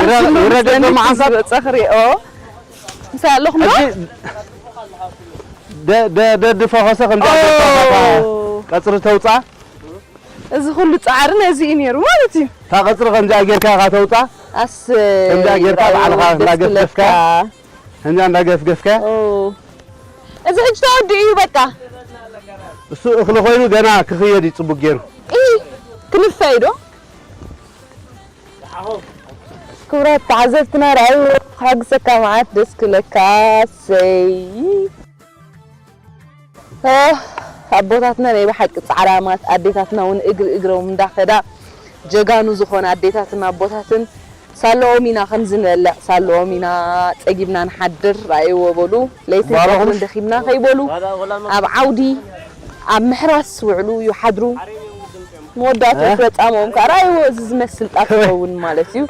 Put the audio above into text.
ይረ- ይረድእ ዶ መዓንጣ? ዝበፀ ክሪኦ። ምሳይ ኣለኹም ዶ? ሕጂ ደ- ደ- ደድፎ ኸሰ ከምዚ ኦ። ኣገባባ ቀፅሪ ተውፃ። እዚ ኩሉ ፃዕሪ ነዚ እዩ ነይሩ ማለት እዩ። እታ ቀፅሪ ከምዚኣ ጌርካ ኢኻ ተውፃ። ኣስ ከምዚኣ ጌርካ ባዕልኻ ደስ እንዳገፍገፍካ። ክብለካ። ከምዚኣ እንዳገፍገፍካ። ኦ። እዚ ሕጂ ተወዲኡ እዩ በቃ። እሱ እኽሊ ኮይኑ ገና ክኽየድ እዩ ፅቡቅ ገይሩ። ኢ ክንፈይ ዶ? ክቡራት ተዓዘብትና፣ ረኣይዎ ክሕግዘካ መዓት ደስ ክብለካ። ሰይ። እ፣ ኣቦታትና ናይ ብሓቂ ጻዕራማት፣ ኣዴታትና እውን እግሪ እግሮም እንዳኸዳ ጀጋኑ ዝኾነ ኣዴታትና ኣቦታትን ሳለኦም ኢና ከምዚ ንበልዕ፣ ሳለኦም ኢና ጸጊብና ንሓድር። ረኣይዎ በሉ፣ ለይትን ባሮኹም። ቀትርን ደኺምና ከይበሉ ኣብ ዓውዲ ኣብ ምሕራስ ውዕሉ ይሓድሩ። መወዳእትኡ እ? ፍረ ጻምኦም ከኣ ረኣይዎ፣ እዚ ዝመስል ጣፍ ክኸውን ማለት እዩ።